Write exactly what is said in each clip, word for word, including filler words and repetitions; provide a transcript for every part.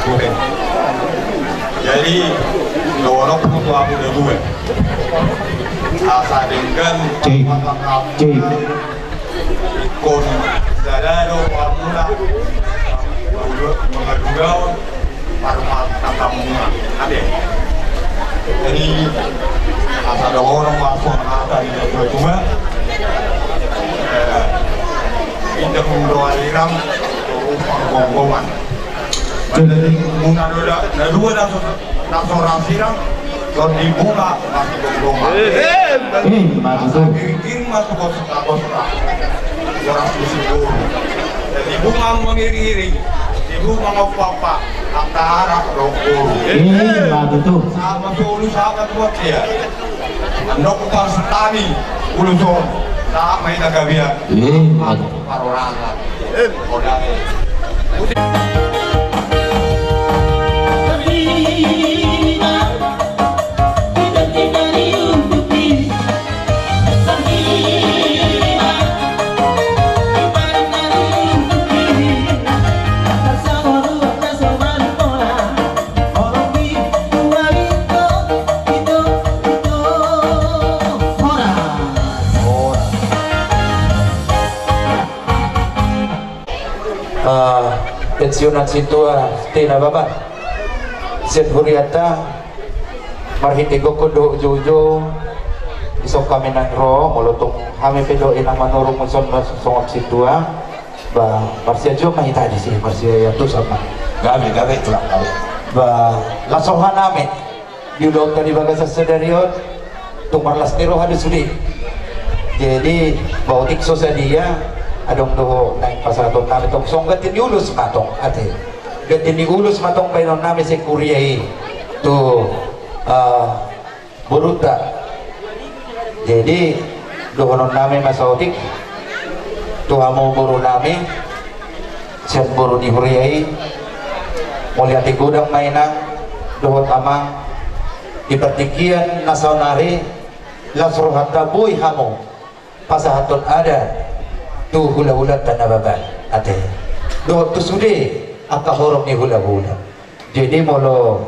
Oke. Jadi, dohononku tu hamu na dua. Asa denggan. Cek. Cek. Ingkon sada do hamuna mangalualuhon parmartapamuna. Ate. Jadi, asa dohonon ma songon hata ni natuatua. Eh, inda hum doa irang, dohot pargonggongan. Jadi, muna do da, na dua da so-, na so ra sirang, tondi bunga masih gomgoman. Eh, mantap. Asa giring-giring ma tu pos-, na pos-, na boras musim boru. Jadi bunga mangiring-iring, di bunga ngompa-ompa, angka anak dohot boru. Eh, mantap. Sama solu sama dua dia. Andok pas tani, ulos on, tak main agak biar. Eh, mantap. Parorangan. Ah, pensiunan sintua tena baba. Sian hurianta, marhite gokhon dohot joujou, dison hami naeng ro, molo tung hami pe dohot inang manurung songon, songon sintua. Ba, marsiajuan ma hita disi, marsiajuan tu sama. Gabe, gabe, tulang, gabe. Ba, las roha nami. Di ulaonta di bagasan sadari on, tung marlas ni roha do sude. Jadi, ba otik so sadia, adong do naeng pasahaton nami tong, songon ganti ni ulos ma tong, ate. Ganti ni ulos ma tong baenon nami sian huria i. Tu, ah, borunta. Jadi, dohonon nami ma saotik tu hamu boru nami, sian boru ni huria i, mauliate godang ma inang dohot amang, di partingkian na saonari, las rohanta boi hamu pasahathon adat tu hulahulanta na baba, ate. Dohot tu sude angka horong ni hulahula. Jadi molo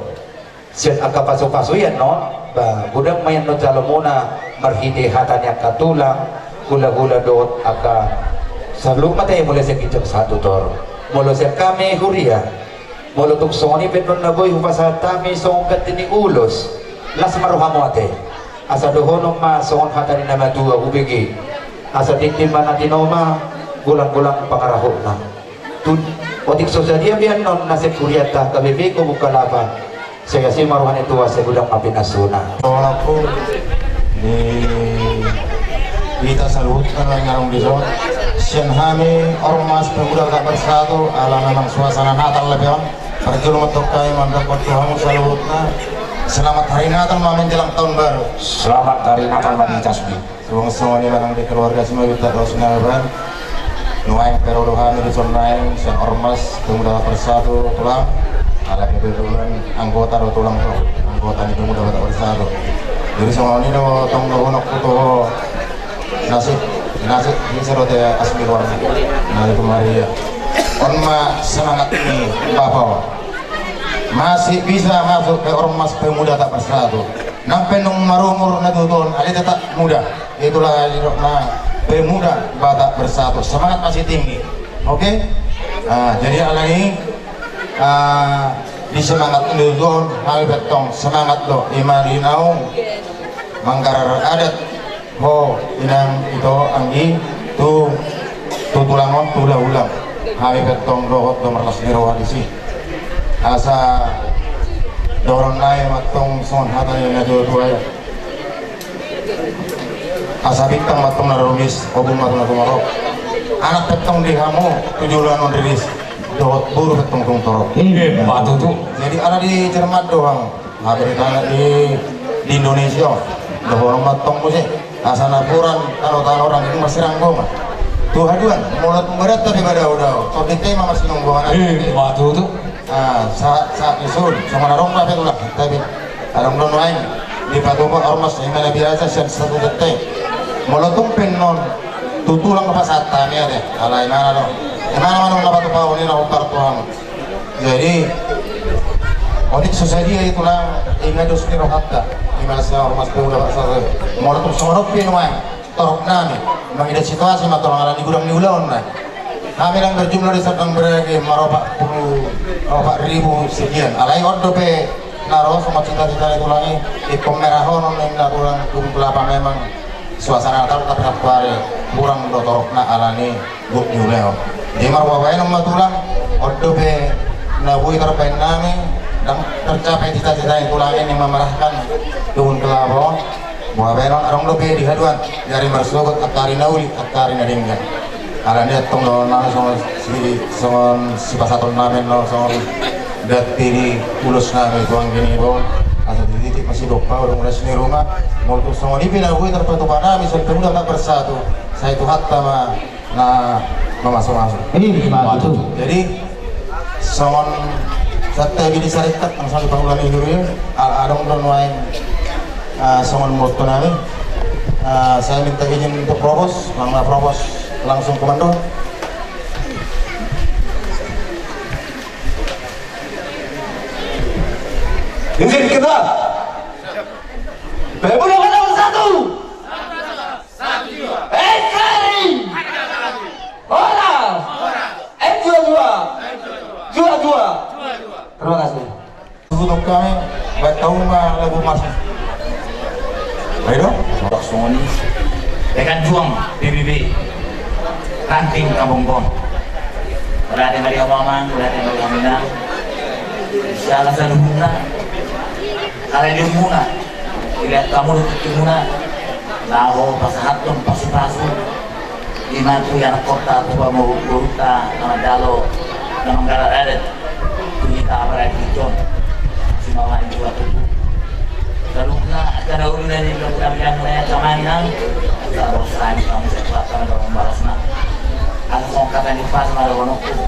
sian angka pasupasu i annon, ba, godang ma i annon jalomuna marhite hata ni angka tulang, hulahula dohot angka saluhut ma tahe mulai sian ginjang sahat tu toru. Molo sian hami huria, molo tung songon i pe annon na boi hupasahat hami songon ganti ni ulos, las ma rohamu ate. Asa dohonon ma songon hata ni na matua hubege. Asa tintin ma na tinoma, golanggolang pangarahutna. Tu otik so sadia pe annon na sian hurianta H K B P Gubuk Kelapa. Sai asi ma roha ni tua, sai godang ma pinasuna. Dohononku di hita saluhutna na adong dison, sian hami Ormas Pemuda Batak Bersatu, ala memang suasana Natal dope on. Parjolo ma tong hami mandokkon tu hamu saluhutna, selamat hari Natal ma menjelang tahun baru. Selamat hari Natal ma di hita sude. Songon i ma nang di keluarga, semoga hita laos na baen. Nuaeng pe ro do hami dison nuaeng sian Ormas Pemuda Bersatu, tulang. Ala kebetulan anggota do tulang do, anggota ni Pemuda Batak Bersatu. Jadi songon i do tong dohononku tu ho. Nasib, nasib, bisa do te asli wang. Nah, itu Maria. On ma semangat ni bapa on. Masih bisa masuk ke Ormas Pemuda Batak Bersatu. Nang pe nunga marumur na tuatua on, alai tetap muda. Itulah didok na Pemuda Batak Bersatu. Semangat masih tinggi. Oke? Ah, jadi alai, ah, di semangat na tuatua on, hami pe tong semangat do, ima di naung manggarar adat. Ho, inang, ito, anggi, tu, tu tulang on, tu hulahula. Hami pe tong dohot do marlas ni roha disi. Asa dohonon nami ma tong songon hata ni na tuatua i. Asa bintang ma tong na rumiris, ombun ma tong na tumorop. Anak pe tong di hamu tu joloan on riris, dohot boru pe tong tung torop. Eh, patutu. Jadi ala di Jerman do hamu. Hape di tano di, di Indonesia, dohonon ma tong muse, asa napuran tano-tano, orang ini masih ranggo ma. Tu haduan, molo tung barat tapi badao-dao, so di tema masih nunggu anak. Eh, patutu. Ah, sa, sa, isun, songon adong ma pe tulang, tapi adong do nuaeng, di patupa ormas, ima na biasa sian satu tete. Molo tung pe annon, tu tulang pasahat hami ate, alai imana do. Imana manang na patupa on i na umpar tulang. Jadi, Otik so sadia i tulang, inga dos ni rohanta. Ima na saur matua tua bangsa. Molo tung songon on pe nuaeng torop nami mangida situasi ma tulang ala ni godang ni ulaon na. Hami ndang berjumlah di sana, berarti maropak pulu, maropak ribu sekian. Alai on dope na ro songon cita-cita ni tulang i, ingkon merahonon ni na tulang Kebun Kelapa memang suasana Natal, tapi satu hari kurang do torop na ala ni gok ni ulaon. Jadi marbaenon ma tulang, on dope na boi tarbaen nami, ndang tercapai cita-cita ni tulang i, ni mamerahkan Kebun Kelapa on. Baenon, adong dope di haduan, di ari marsogot, angka ari na uli, angka ari na denggan. Ala ni antong do na songon si, songon sipasahaton nami na songon dati di ulos nami tu anggi ni iba on. Asa titip ma sidok paho do mulas ni ruma. Molo tung songon i pe na boi tarpatupa nami, sai pe muna tak bersatu. Sai Tuhanta ma na mamasu-masu. Ima tutu. Jadi songon sate bini sarekat, langsung di pangula ni huru ya. Al-, adong do nuaeng, eh, songon motto nami. Eh, saya minta izin untuk propos, Bang Propos langsung komando. Izin kita. Pemuda Kota Bersatu. N K R I. Horas. N dua dua. Dua dua. Terima kasih. Tutup kami, baik tahu ma lagu mas. Ayo dong. Songon i. Rekan juang P B B. Ranting Kampung Pon. Udah ada dari Amang, udah ada dari Aminang. Salah satu guna. Kalau dia guna. Dilihat hamu do tingkimuna, laho pasahathon pasu-pasu. Ima tu anak kota, tu pamoruonta na mandalo, na manggarar adat. Tu hita apalagi tu on. Simawahan jua tutu. Saluhutna angka na uli na di dalam dalam na ya camana. Sabar sani kamu sekuatan dalam balasna. Asa songon kata ni pas marawanokku.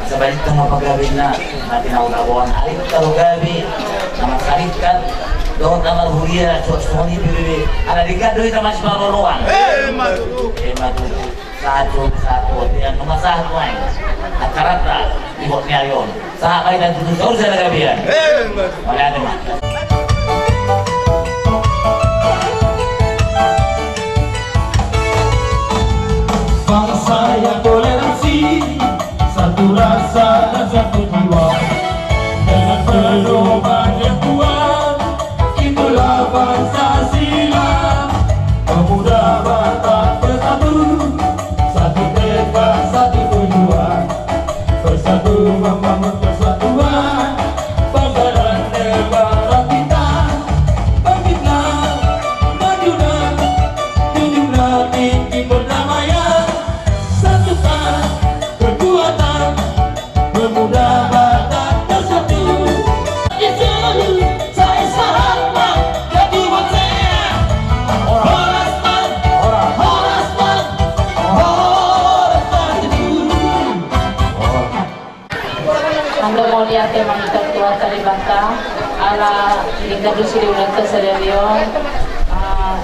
Asa balik tengah pagabenna. Nanti na ulaon alim kalau gabe, na marsarikat, dohot na marhuria, suat songon i P B B. Ala denggan do hita masiparoroan. Ima tutu. Ima tutu. Sahat tu, sahat tu, dia nunga sahat tu aing. Angka rata, di bot ni ari on. Sahat ma hita tutu, saur sada gabean. Ima tutu. Mauliate ma. Bangsa yang toleransi, satu rasa dan satu jiwa. Dengan pedoman yang kuat, itulah Pancasila. Pemuda Batak bersatu, satu tekad, satu tujuan. Bersatu membangun persatuan, bangsa dan negara kita. Bangkitlah, majulah, junjunglah tinggi perdamaian. Satukan kekuatan pemuda Batak bersatu. Itu saya sahabat, jadi saya. Horas, Pak. Horas, Pak. Horas, Pak. Horas. Anggo mauliate ma hita tu Tuhanta Debata, ala denggan do sude ulaonta sadari on. Ah,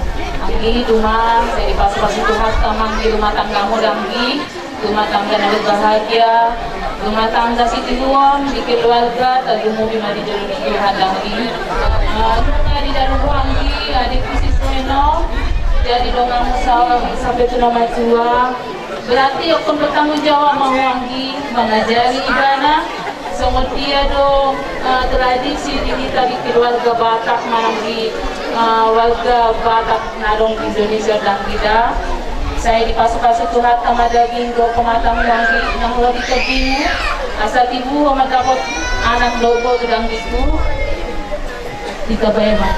anggi, dumang, sai dipasu-pasu Tuhanta ma anggi rumah tanggamu da anggi, rumah tangga na berbahagia, rumah tangga sitiruon di keluarga, tarlumobi ma di jolo ni Tuhan da anggi. Ah, nunga didaluhu anggi, adikku si Sueno, jadi donganmu sa-, sampe tu na matua. Berarti ingkon bertanggung jawab ma ho anggi, mangajari ibana, songon dia do, eh, tradisi di hita di keluarga Batak ma anggi, eh, warga Batak na adong di Indonesia da anggi da. Sai dipasu-pasu Tuhanta ma daging dohot pamatamu anggi, na ho di tobingmu, asa tibu ho mandapot anak dohot boru da anggi tu. Hita baen ma.